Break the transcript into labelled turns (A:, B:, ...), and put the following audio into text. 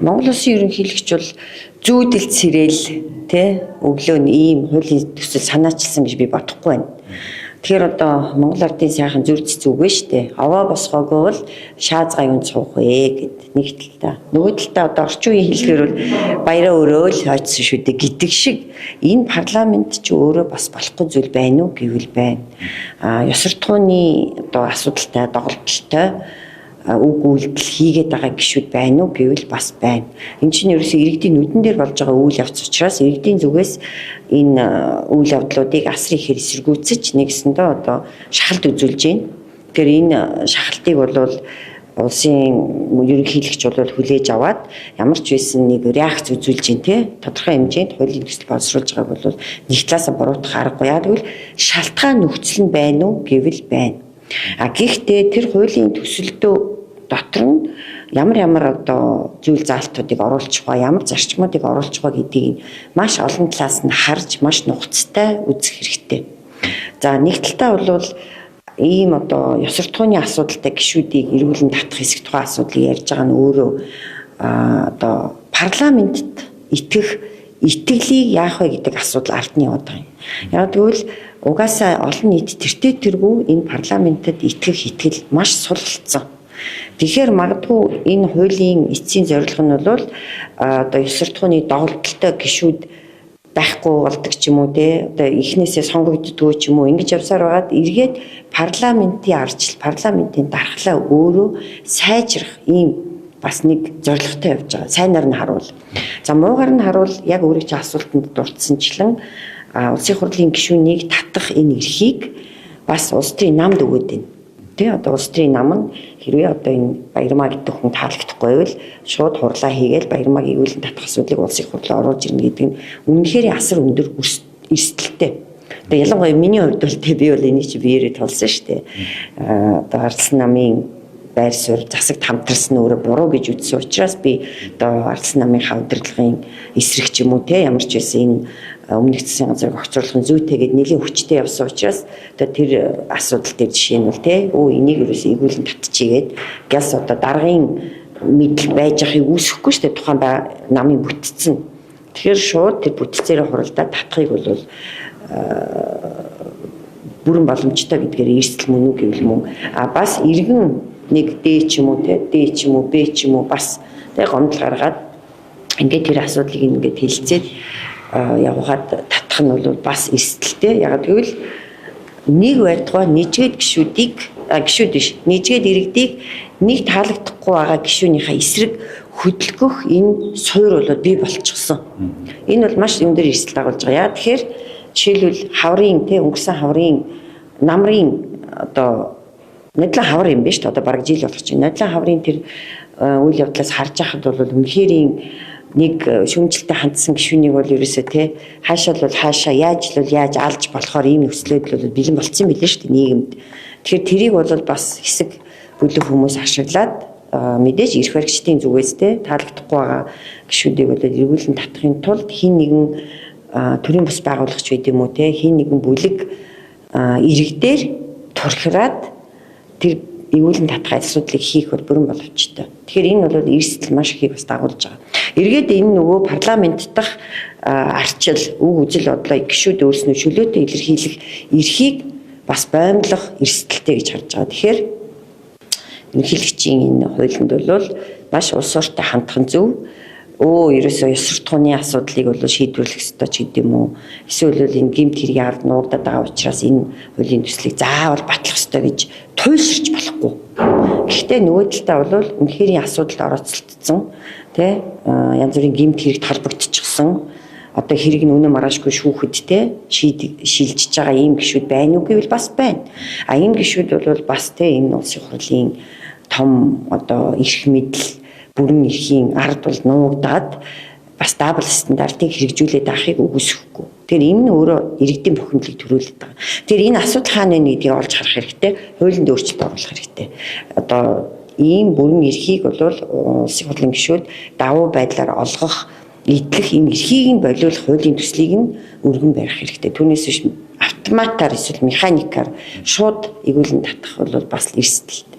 A: Монгол Улсын ерөнхийлөгч бол зүүдэл цэрээл тэ өглөө нь ийм хуулийн төсөл санаачилсан гэж би бодохгүй байна. Тэгэхээр одоо Монгол ардын сайхан зүр цэцүүг вэ штэ. Овоо босгоогүй бол шааз гаюун цуух вэ гэд нэг талдаа. Нөгөө талдаа одоо орчин үеийн хэллэгээр бол баяраа өрөөл хойцсон шүү дээ гэдэг шиг энэ парламент ч өөрөө бас болохгүй зүйл байна уу гэвэл байна. А ёс суртахууны одоо асуудалтай, доголдолтой үг үйлдэл хийгээд байгаа гişүүд байна уу гэвэл бас байна. Энд чинь ерөөсөө иргэдийн нүдэн дээр болж байгаа үйл явц учраас иргэдийн зүгээс энэ үйл явдлуудыг асар ихээр эсэргүүцэж нэгсэндээ одоо шахалт үзүүлж байна. Тэгэхээр энэ шахалтыг бол улсын ерөнхийлөгч бол хүлээж аваад ямар ч байсан нэг реакц үзүүлж байна те, тодорхой хэмжээнд хуулийн төсөл боловсруулж байгааг бол нэг талаасаа буруутгах аргагүй. Яг тэгвэл шалтгаан нөхцөл нь байна уу гэвэл байна. А гэхдээ тэр хуулийн төсөлдөө дотор нь ямар ямар одоо зүйл заалтуудыг оруулчих ба, ямар зарчмуудыг оруулчих ба гэдгийг маш олон талаас нь харж маш нухацтай үзэх хэрэгтэй. За нэг талдаа бол ийм одоо ёс суртахууны асуудалтай гишүүдийг эргүүлэн татах хэсэг тухайн асуудлыг ярьж байгаа нь өөрөө одоо парламентт итгэх итгэлийг яах вэ гэдэг асуудал ард нь яваад байгаа юм. Яг тэгвэл угаасаа олон нийт тэртээ тэргүй энэ парламентэд итгэх итгэл маш сул болсон. Тэгэхээр магадгүй энэ хуулийн эцсийн зорилго нь бол одоо ёс суртахууны доголдолтой гишүүд байхгүй болдог ч юм уу те, одоо эхнээсээ сонгогддгоо ч юм уу, ингэж явсаар байгаад эргээд парламентын арчил, парламентын дархлаа өөрөө сайжрах ийм бас нэг зорилготой явж байгаа. Сайнаар нь харуул. За муугаар нь харуул яг өөрийн чинь асуултанд дурдсанчлан улсын хурлын гишүүнийг татах энэ эрхийг бас улс төрийн намд өгөөд байна. Тэ одоо улс төрийн нам нь хэрвээ одоо энэ Баярмаа гэдэг хүн таалагдахгүй байвал шууд хурлаа хийгээл Баярмааг эргүүлэн татах асуудлыг улсын хурлаа оруулж ирнэ гэдэг нь үнэхээр асар өндөр эрсдэлтэй. Одоо ялангуяа миний хувьд бол тэ би бол энийг чи биеэрээ тулсан шүү дээ. Одоо ардсан намын байр суурь засагт хамтарсан нь өөрөө буруу гэж үзсэн учраас би одоо ардсан намын удирдлагын эсрэг ч юм уу те ямар ч байсан энэ өмнөх засгийн газрыг огцруулах нь зүйтэй гэд нэлийн хүчтэй явсан учраас одоо тэр асуудал дээр жишээ нь бол те энийг ерөөсөө эргүүлэн татчихгээд гяс одоо даргын мэдэл байж байхыг үүсэхгүй шүү дээ, тухайн намын бүтцэн. Тэгэхээр шууд тэр бүтцээрээ хуралдаад татахыг бол бүрэн боломжтой гэдгээр эрсдэл мөн үү гэвэл мөн. А бас иргэн нэг D ч юм уу те, D ч юм уу, B ч юм уу бас тэ гомдол гаргаад ингээд тэр асуудлыг ингээд хэлцээд явахад татах нь бол бас эрсдэлтэй. Яг гэвэл нэг байтугай нэжгээд гişүүдийг гişүүд биш, нэжгээд иргэдийг нэг таалагдахгүй байгаа гişүүнийхээ эсрэг хөдөлгөх энэ суур бол бий болчихсон. Энэ бол маш өндөр эрсдэл дагуулж байгаа. Яа тэгэхээр жишээлбэл хаврын те өнгөрсөн хаврын намрын одоо нодлон хавар юм биш үү? Одоо бараг жил болох чинь. Нодлон хаврын тэр үйл явдлаас харж байхад бол үнэхэрийн нэг шүүмжлэлтэй хандсан гишүүнийг бол ерөөсөө те хаашаа л бол хаашаа яаж л бол яаж алж болохоор ийм нөхцлүүд л бол бэлэн болцсон билээ шүү дээ нийгэмд. Тэгэхээр тэрийг бол бас хэсэг бүлэг хүмүүс ашиглаад мэдээж эрх баригчдын зүгээс те таалагдахгүй байгаа гишүүдийг бол эргүүлэн татахын тулд хин нэгэн төрийн бус байгуулагч байд юм уу те хин нэгэн бүлэг иргэдээр турхираад тэр эргүүлэн татах асуудлыг хийх бол бүрэн боломжтой. Тэгэхээр энэ бол эрсдэл маш ихийг бас дагуулж байгаа. Эргээд энэ нөгөө парламент дахь арчил, үг үзэл бодлоо гишүүд өөрснөө чөлөөтэй илэрхийлэх эрхийг бас боомлох эрсдэлтэй гэж харж байгаа. Тэгэхээр ерөнхийлөгчийн энэ хуулинд бол маш улс уртай хандах нь зөв. Ерөөсөө ёс суртахууны асуудлыг бол шийдвэрлэх ёстой ч гэдэм үү. Эсвэл бол энэ гэмт хэргийн ард нуугдаад байгаа учраас энэ хуулийн төслийг заавал батлах ёстой гэж туйлширч болохгүй. Гэхдээ нөгөө талдаа бол үнэхэрийн асуудалд оролцолтсон тэ янз бүрийн гэмт хэрэгт холбогдчихсон одоо хэрэг нь үнэн маргаашгүй шүүхэд те шилжиж байгаа ийм гишүүд байна уу гэвэл бас байна. А ийм гишүүд бол бас те энэ улсын хурлын том одоо эрх мэдэл бүрэн эрхийн ард бол нуугдаад бас дабл стандартыг хэрэгжүүлээд авахыг үгүйсэхгүй. Тэгэхээр энэ нь өөрөө иргэдийн бухимдлыг төрүүлээд байгаа. Тэгэхээр энэ асуудал хаана байна гэдгийг олж харах хэрэгтэй, хуулинд өөрчлөлт оруулах хэрэгтэй. Одоо ийм бүрэн эрхийг бол улсын хурлын гишүүд давуу байдлаар олгох, эдлэх энэ эрхийг нь болиулах хуулийн төслийг нь өргөн барих хэрэгтэй. Түүнээс биш автоматар эсвэл механикаар шууд эргүүлэн татах бол бас эрсдэл.